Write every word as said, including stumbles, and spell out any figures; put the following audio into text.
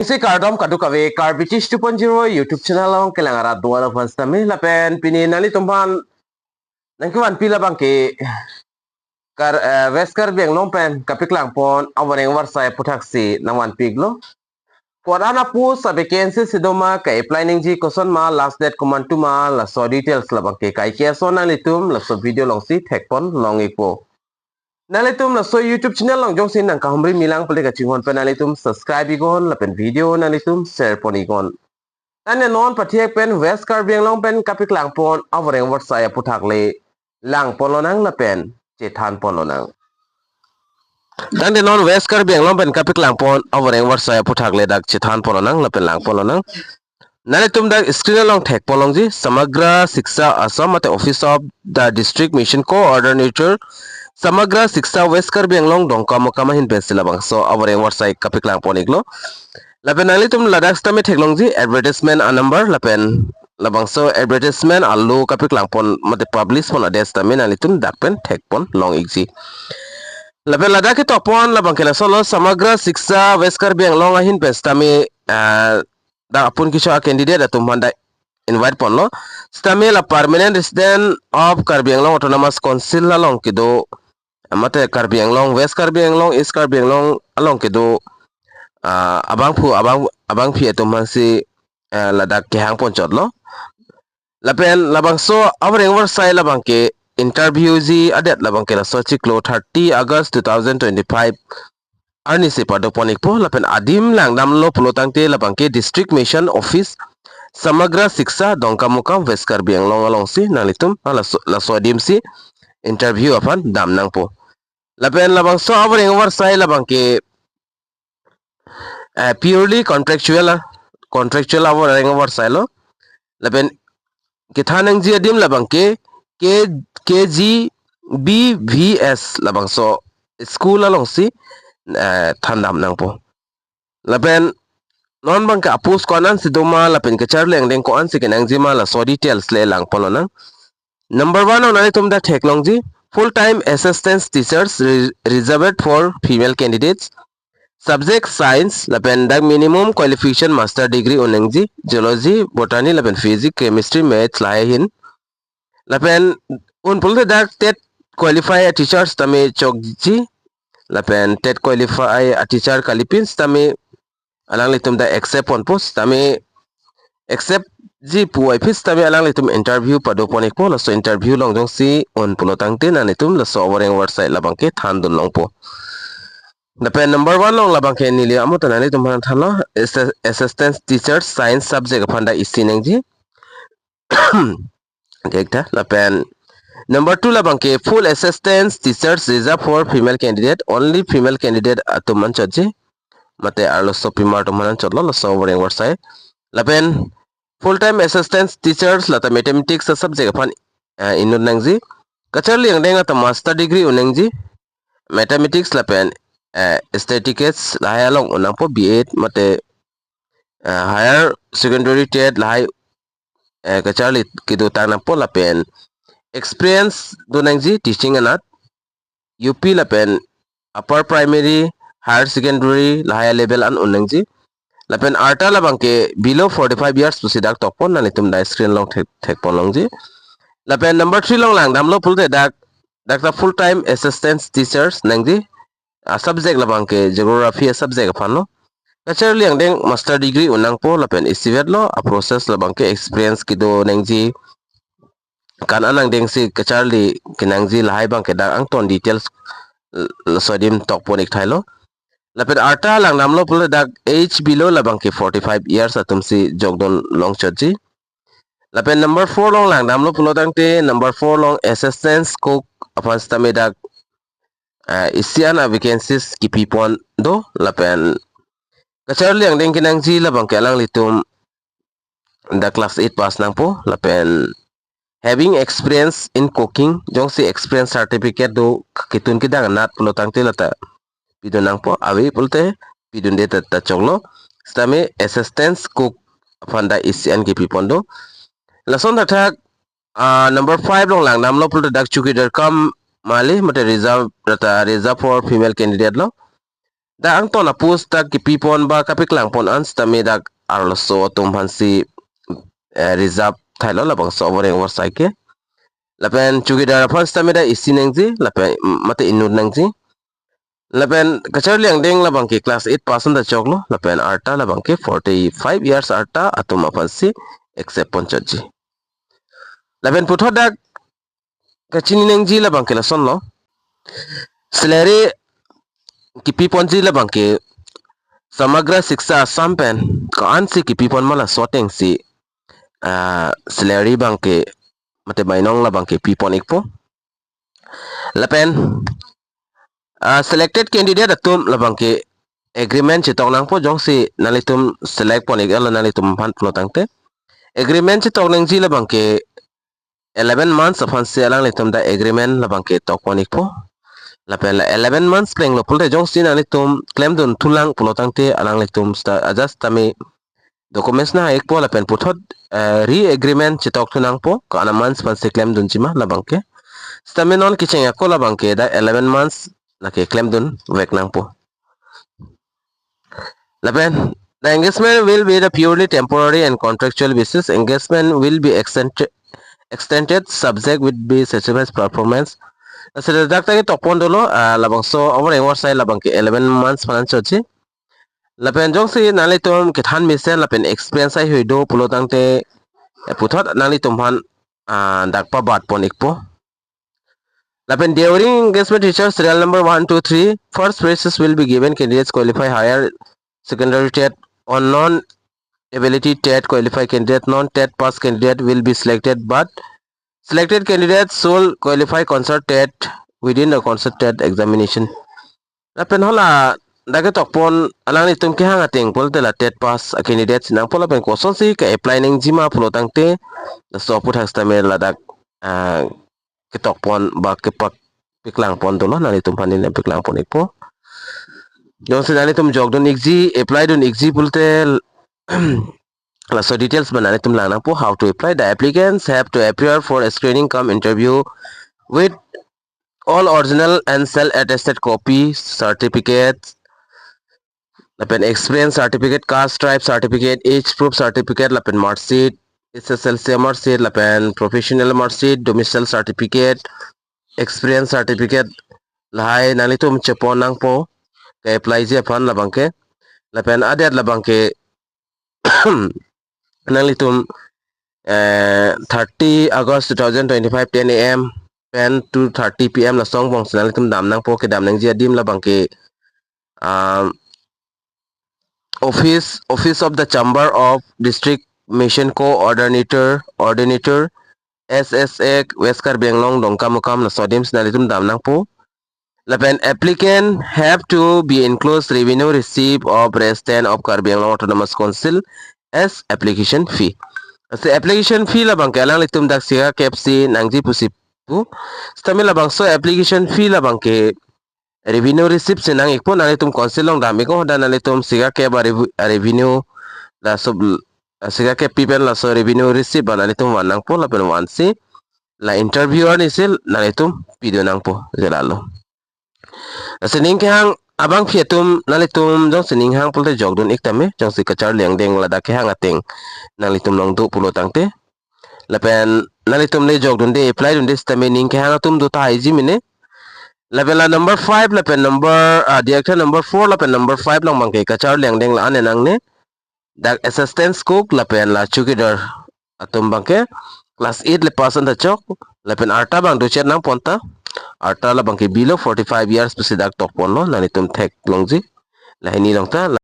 Isi kardom kadokave Karbi Teach two point zero YouTube channel along kelang arat do-an aphan sitame lapen pini nanglitum aphan nangkevanpi labang ke Kar, eh, West Karbi Anglong pen kapaklangpon avoreng avarsai aputhaksi nangvanpiklo. Ko-an apost avacancy si doma, ka-apply nangji koson ma, last date komantu ma, laso details labang ke kaike ason nanglitum laso video alongsi thekpon long-ikpo. Nanglitum laso YouTube channel along jongsi nangkahumri milang pulote kachinghon pen nanglitum subscribe iknon lapen video nanglitum share pon iknon. Tangte non pathek pen West Karbi Anglong pen kapaklangpon avoreng avarsai aputhak le langpon lonang lapen chethanpon lonang. Tangte non West Karbi Anglong pen kapaklangpon avoreng avarsai aputhak le dak chethanpon lonang lapen langpon lonang. Nanglitum dak screen along thekpon longji, Samagra Shiksha Assam mate Office of the District Mission Coordinator, Samagra Shiksha West Karbi Anglong Dongkamukam ahin pensi labangso avoreng avarsai kapaklangpon-iklo. Lapen nanglitum ladak sitame theklongji advertisement a-number lapen labangso advertisement alo kapaklangpon mate publish pon a-date sitame nanglitum dak pen thekpon long-ikji. Lapen ladak ketokpon labang ke lasonlo, Samagra Shiksha West Karbi Anglong ahin pen sitame, ah, dak apun kecho a-candidate atum aphan dak invite ponlo. Sitame la permanent resident of Karbi Anglong Autonomous Council along kedo, mate Karbi Anglong, West Karbi Anglong, East Karbi Anglong along kedo, ah, abangphu, abang, abangpi atum aphansi, ah, ladak kehangponchotlo. Lapen labangso avoreng avarsai labang ke interviewji a-date labang ke laso chiklo thirty August two thousand twenty-five arnisi padopon-ikpo, lapen adim langdamlo pulo tangte labang ke District Mission Office, Samagra Shiksha, Dongkamukam, West Karbi Anglong alongsi nanglitum, ah, laso, laso adimsi interview aphan dam nangpo. Lapen labangso avoreng avarsai labang ke, eh, purely contractual, ah, contractual avoreng avarsai lo. Lapen kethan nangji adim labang ke K, K G B V S labangso school alongsi, eh, thandam nangpo. Lapen non abang ke apost ko-an ansi doma lapen kacharli angdeng ko-ansi kenangji ma laso details le langpon lonang. Number one along nanglitum dak theklongji, full time assistant teachers re-, reserved for female candidates. Subject science lapen dak minimum qualification master degree un nangji, zoology, botany lapen physics, chemistry, maths lahai ahin. Lapen un pulote dak TET qualify a-teachers tame chokji. Lapen TET qualify a-teacher kalipin sitame alanglitum dak accept ponpo sitame accept ji puvoiphit sitame alanglitum interview padopon-ikpo, laso interview along jongsi un pulo tangte nanglitum laso avoreng avarsai labang ke thandun longpo. Lapen number one along labang ke neli amo ta nanglitum aphan thanlo, assi-, assistant teacher science subject aphan dak isi nangji. Thik tha, lapen number two labang ke full assistant teachers reserved for female candidate, only female candidate atum anchotji. Mate arlosopimar atum anchotlo laso avoreng avarsai. Lapen full time assistant teachers lata mathematics a-subject aphan, eh, inut nangji. Kacharli angdeng ata master degree un nangji. Mathematics lapen, eh, statistics lahai along un nangpo, B Ed mate, eh, higher secondary TET lahai, eh, kacharli kedotang nangpo lapen experience do nangji teaching anat, U P lapen upper primary, higher secondary lahai level an un nangji. Lapen arta labang ke below forty-five years pusi dak tokpon, nanglitum dak screen along thek, thekpon longji. Lapen number three along langdamlo pulote dak, dak ta full time assistant teachers nangji. A-subject labang ke geography a-subject aphanlo. Kacharli angdeng master degree un nangpo lapen isivet lo, a-process labang ke experience kedo nangji. Ko-an angdengsi kacharli kenangji lahai abang ke dak angton details l-, laso adim tokpon-ik thailo. Lapen arta langdamlo pulo dak age below labang ke forty-five years atumsi jokdun longchotji. Lapen number four along langdamlo pulo tangte number four along assistant cook aphan sitame dak, eh, isi an a-vacancies kipipon do, lapen kacharli angdeng kenangji labang ke alanglitum dak class eight pass nangpo, lapen having experience in cooking, jongsi experience certificate do, ketun kedang anat pulo tangte lata pidun nangpo, ave pulote pidunde ta, ta choklo. Sitame assistant cook aphan dak isi an kipipon do. Lason thakthak, ah, number five along langdamlo pulote dak chowkidar cum mali mate reserve, lata reserve for female candidate lo. Dak angton a-post dak kipipon ba kapeklangpon an sitame dak arloso atum aphansi, eh, reserve thailo labangso avoreng avarsai ke. Lapen chowkidar aphan sitame dak isi nangji, lapen, mm, mate inut nangji. Lapen kacharli angdeng labang ke class eight pass an ta choklo, lapen arta labang ke forty-five years arta atum aphansi accept ponchotji. Lapen puthot dak kachini nangji labang ke lasonlo. Salary kipiponji labang ke Samagra Shiksha Assam pen ko-ansi kipipon ma laso atengsi, ah, salary abang ke mate bainong labang ke pipon ikpo. Lapen, ah, selected candidate atum labang ke agreement chetok nangpo, jongsi nanglitum select pon ik-etlo nanglitum aphan pulo tangte. Agreement chetok nangji labang ke eleven months aphansi alanglitum dak agreement labang ke tokpon ikpo. Lapen la eleven months plenglo pulote jongsi nanglitum klemdun thulang pulo tangte alanglitum sita-, ajat sitame documents nang-ikpo lapen puthot, eh, re-agreement chetok thu nangpo, ko-an a-months aphansi klemdunji ma labang ke. Sitame non kecheng ako labang ke dak eleven months lake klemdun vek nangpo. Lapen, the engagement will be the purely temporary and contractual basis. Engagement will be extended, extended subject will be satisfied performance. Lasi dak ta ketokpon dolo, ah, labangso avoreng avarsai labang ke eleven months aphan chotji. Lapen jongsi nanglitum kethan mesen lapen experience haihui do pulo tangte, eh, puthot nanglitum aphan, ah, dak pabatpon ikpo. Lapen during engagement, teacher serial number one, two, three, first phrases will be given. Candidates qualify higher secondary TET on non-ability TET qualified candidate, non-TET pass candidate will be selected, but selected candidates should qualify concert TET within the concert TET examination. Lapen hala dak ketokpon alanglitum kehang ateng pulote la TET pass a-candidate si nangpo lapen kosonsi ke-apply nangji ma pulo tangte laso aputhak sitame ladak, ah, ketokpon ba kepak peklangpon dolo, nanglitum aphan neli peklangpon ikpo. Jongsi nanglitum jokdun ikji, apply dun ikji pulote laso details ba nanglitum lang nangpo. How to apply? The applicants have to appear for a screening cum interview with all original and self attested copy, certificates, lapen experience certificate, caste tribe certificate, age proof certificate, lapen mark sheet, S S L C mark sheet, lapen professional mark sheet, domicile certificate, experience certificate, lahai nanglitum chepon nangpo ke-applyji aphan labang ke. Lapen adet labang ke nanglitum, eh, thirty August two thousand twenty-five, ten A M pen two thirty P M laso angbong si nanglitum dam nangpo. Kedam nangji adim labang ke, um, office, Office of the Chamber of District Mission Coordinator, Coordinator, S S A, West Karbi Anglong, Dongkamukam, laso adim si nanglitum dam nangpo. Lapen applicant have to be enclosed revenue receipt of resident of Karbi Anglong Autonomous Council as application fee. Lasi application fee labang ke alanglitum dak siga kep si nangji pusi pu. Sitame labangso application fee labang ke revenue receipt si nang-ikpo. Nanglitum council along dam-ik-o, dak nanglitum siga kep a rev-, a revenue, laso, ah, siga kep pi pen laso revenue receipt ba nanglitum van nangpo lapen vansi la interview arni si nanglitum pidun nangpo, je lalo. Lasi ning kehang abangpi atum nanglitum jongsi ning hang pulote jokdun ik tame, jongsi kacharli angdeng ladak kehang ateng nanglitum along do pulo tangte. Lapen nanglitum le jokdunde, apply dunde sitame ning kehang atum do tahaiji mene. Lapen la number five, lapen number, ah, director number four, lapen number five along abang ke kacharli angdeng la-an nangne. Dak assistant cook lapen la chowkidar atum abang ke class eight le pass an ta chok, lapen arta abang dochet nangpon ta, arta labang ke below forty-five years pusi dak tokponlo, nanglitum theklongji. Lahini along ta,